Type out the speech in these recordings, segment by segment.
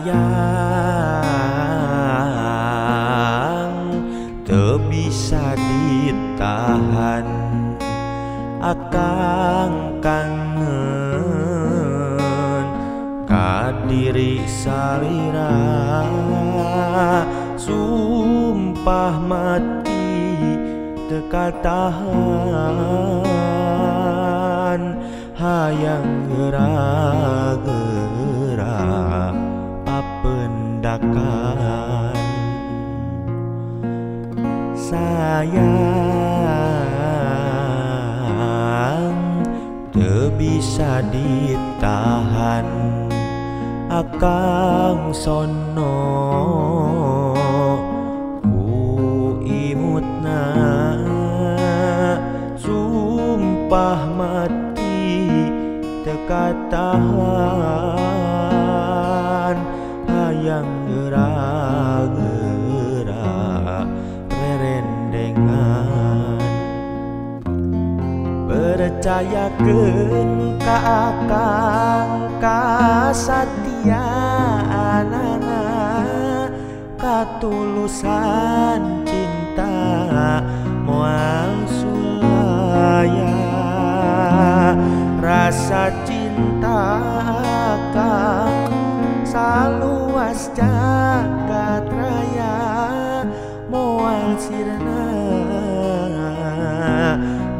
Sayang teu bisa ditahan akang kangen ka diri salira. Sumpah mati teu katahan hayang geura-geura papendakan. Sayang teu bisa ditahan akang sono ku imutna. Sumpah mati teu katahan hayang geura-geura rerendengan. Percayakeun ka akang kasatiaanana, katulusan cinta moal sulaya. Rasa cinta akang saluas jagat raya, moal sirna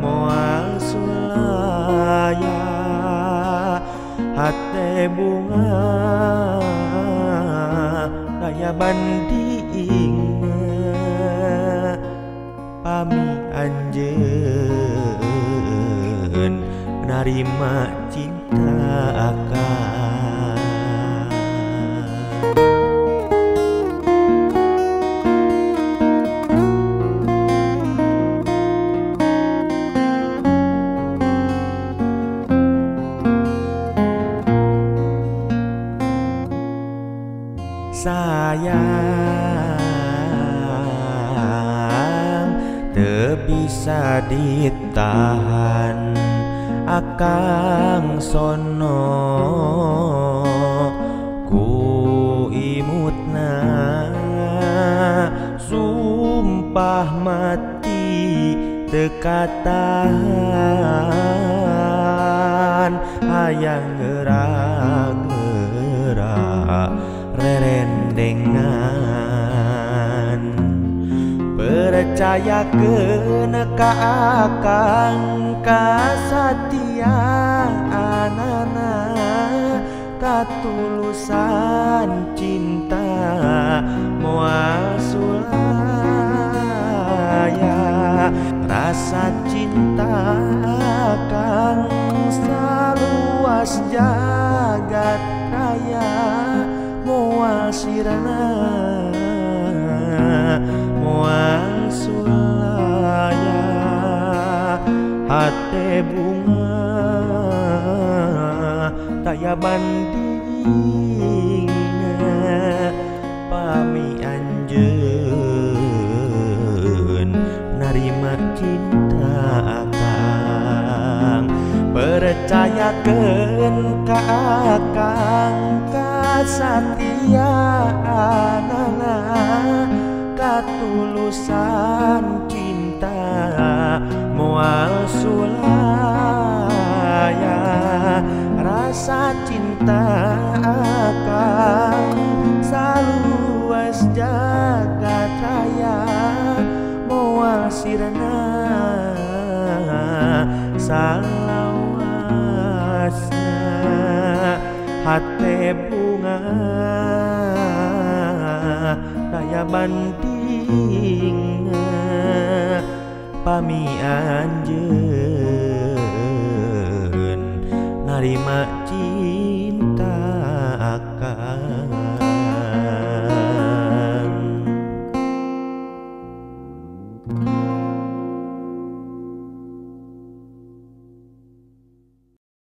moal sulaya. Hate bunga daya bandingna pami anjeun narima cinta akang. Sayang teu bisa ditahan akang sono ku imutna. Sumpah mati teu katahan hayang geura-geura rerendengan. Percayakeun ka akang kasatiaanana, katulusan cinta moal sulaya. Rasa cinta akang saluas jagat raya, moal sirna moal sulaya. Hate bunga taya bandingna pami anjeun narima cinta akang. Percayakeun ka akang kasatiaanana, katulusan cinta moal sulaya. Rasa cinta akang saluas jagat raya, moal sirna salawasna. Hate bunga daya bandingna pami anjeun narima cinta.